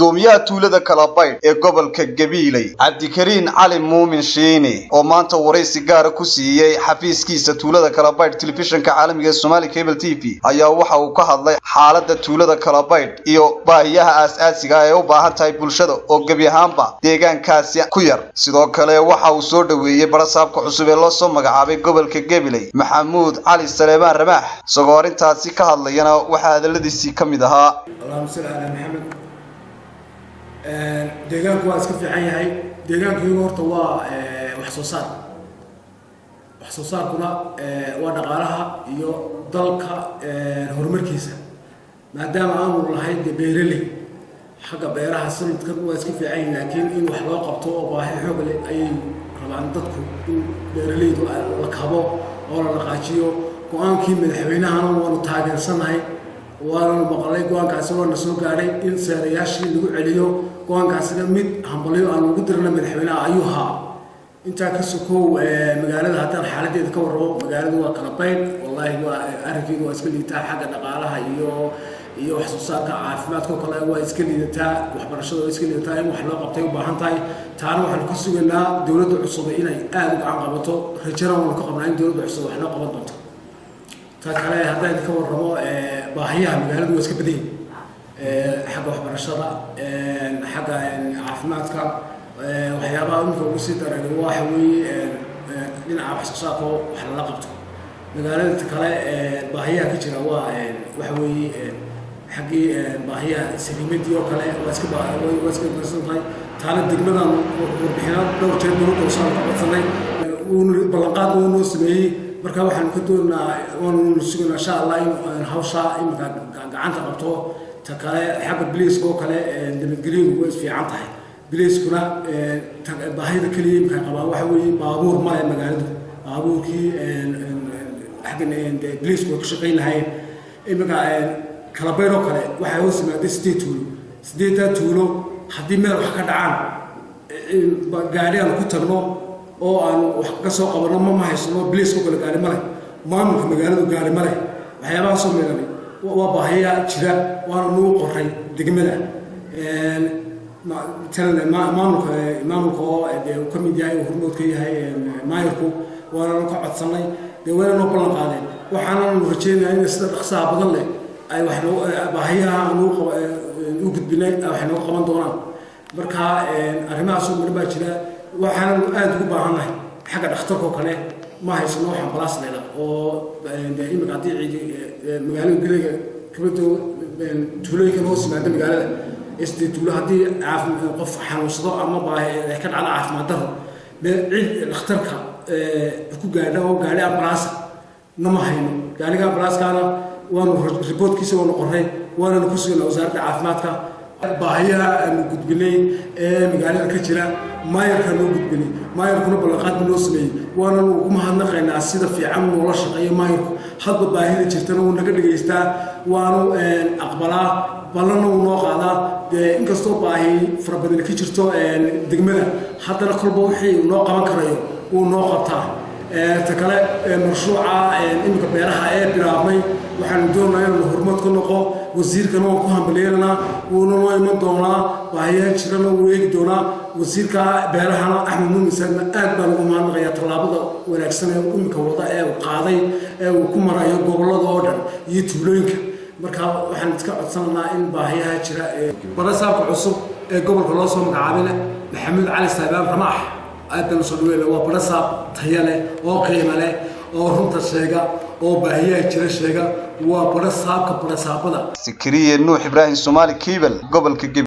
Gudoomiyaha tuulada Kalabaydh ee gobolka Gabiiley, Cabdikariin Cali Muumin Shiini, oo maanta waraysi gaara ku siiyey xafiiskiisa tuulada Kalabaydh telefishinka caalamiga ee Somali Cable TV, ayaa waxa uu ka hadlay xaaladda tuulada Kalabaydh iyo baahiyaha aasaasiga ah ee u baahan tahay bulshada oo gebi ahaanba deegaankaasi ku yar. Sidoo kale waxa uu soo dhoweeyey barasaabka cusub ee loo soo magacaabay gobolka Gabiley, Maxamuud Cali Saleebaan Ramaax. Isagoo arrintaasi ka hadlayana waxaa hadaladiisii ka mid ahaa: Allahuma salli calaa Maxamed. Deegaanku waa iska fiican yahay. Deegaanku iyagu horta waa wax soo saar, wax soo saarkuna waa dhaqaalaha iyo dalka horumarkiisa. Maadaama aanu lahayn dee beeraley, xagga beeraha sanadkan waa iska fiican yihin, laakiin in wax loo qabto oo baahi xoog leh ayay rabaan dadku, in beeraleydu la kabo oo la dhaqaajiyo. Go-aankii madaxweynahana waanu taageersanahay, waananu maqalay go-aankaasi, waana soo gaadhay in seerayaashii lagu celiyo. Go-aankaasina mid hambalyo aan ugu dirna madaxweynaha ayuu ahaa. Intaa ka sokow, magaalada haddaan xaaladeeda ka warramo, magaaladu waa kala baydh. Wallaahi waa arrinkeedu waa iska liitaa xagga dhaqaalaha iyo wax soo saarka, caafimaadka oo kale waa iska liidataa, waxbarashada waa iska liidataa. In wax loo qabtay u baahan tahay. Taana waxaanu ka sugaynaa dowladda cusub inay aada u gacan qabato. Rajana waanu ka qabnaa in dowladda cusub wax loo qaban doonto. Ta kale haddaan ka warramo baahiyaha magaaladu, waa iska badan yihin xagga waxbarashada, xagga caafimaadka. Waxyaabaha iminka ugu sii daran waxa weeye dhinaca wax soo saarka oo wax lala qabto magaalada. Ta kale baahiyaha ka jira waa waxa weeye xaggii baahiyaha saliimadii oo kale, waa iska barsan tahay. Taana degmadan warbixino dhowr jeer dowladda hoose ka codsanay, uuna ballanqaad uu noo sameeyey. Marka waxaanu ka doonaa, waanu sugaynaa insha Allah in hawshaa iminka gacanta qabto. Ta kale, xagga biliiska oo kale, nabadgelyadu way isfiican tahay. Biliiskuna baahida keliya imika qabaan waxa weeye baabuur male magaaladu. Baabuurkii xagga biliisku way ku shaqayn lahayn. Iminka Kalabaydh oo kale waxay hoos yimaada 8 tuulo. 8-daa tuulo haddii meel wax ka dhacaan, gaadhi aanu ku tagno oo aanu wax ka soo qabanno ma haysano. Biliiska oo kale gaari ma leh, maamulka magaaladu gaari ma leh. Waxyaabahaasoo meelani waa baahiya jira, waana nagu qoray degmada. Maamulka oo dee uu ka mid yahay, uu hormood ka yahay maayarku, waananu ka codsanay, dee wayna noo ballan qaadeen. Waxaananu rajeynayaa in sida dhaqsaha badan leh ay wax noo baahiyaha aanu u gudbinay ay wax nooga qaban doonaan. Marka arrimahaasoo midhan baa jira. Waxaananu aada ugu baahannahay xagga dhakhtarka oo kale, ma haysano wax ambalaas leeda oo dee imika haddii ciidi magaalada gudaha kabado tuulooyinkan hoos yimaada magaalada sd tuulo, haddii qof xanuunsado ama baahi ay ka dhacdo caafimaad darro, cid dhakhtarka ku gaadha oo gaadhi ambalaasa nama hayno. Gaadhiga ambalaaskaana waanu reportkiisa waanu qoray, waananu ku sugnaa wasaaradda caafimaadka. Baahiyaha aanu gudbinay ee magaalada ka jira maayarkaa noo gudbinay, maayarkuna ballanqaad buu noo sameeyey, waananu ugu mahadnaqaynaa sida fiican noola shaqeeyo maayarku. Hadba baahida jirtana wuu naga dhegaystaa, waanu aqbalaa, ballanna wuu noo qaadaa. Dee inkastoo baahi fara badan ka jirto degmada, haddana kolba wixii uu noo qaban karayo wuu noo qabtaa. Ta kale, mashruuca iminka beeraha ee bilaabmay waxaanu doonayaa inaanu horumad ku noqo. Wasiirkana waan ku hambalyeynanaa, wuuna noo iman doonaa, baahiyaha jirana wuu eegi doonaa. Wasiirka beerahana Axmed Muumin Saadna aad baan ugu mahadnaqayaa tallaabada wanaagsan ee iminka wada ee uu qaaday ee uu ku marayo gobollada oo dhan iyo tuulooyinka. Marka waxaan iska codsanaynaa in baahiyaha jira ee barasaabka cusub ee gobolka loo soo magacaabay, Maxamuud Cali Saabaan Ramaax, aad baan usoo dhaweyna. Waa barasaab taya leh oo qiimo leh oo runta sheega oo baahiyaha jira sheega. Waa barasaabka barasaabada. Sikriye Nuux Ibraahim, Somali Cable, gobolka Gabiley.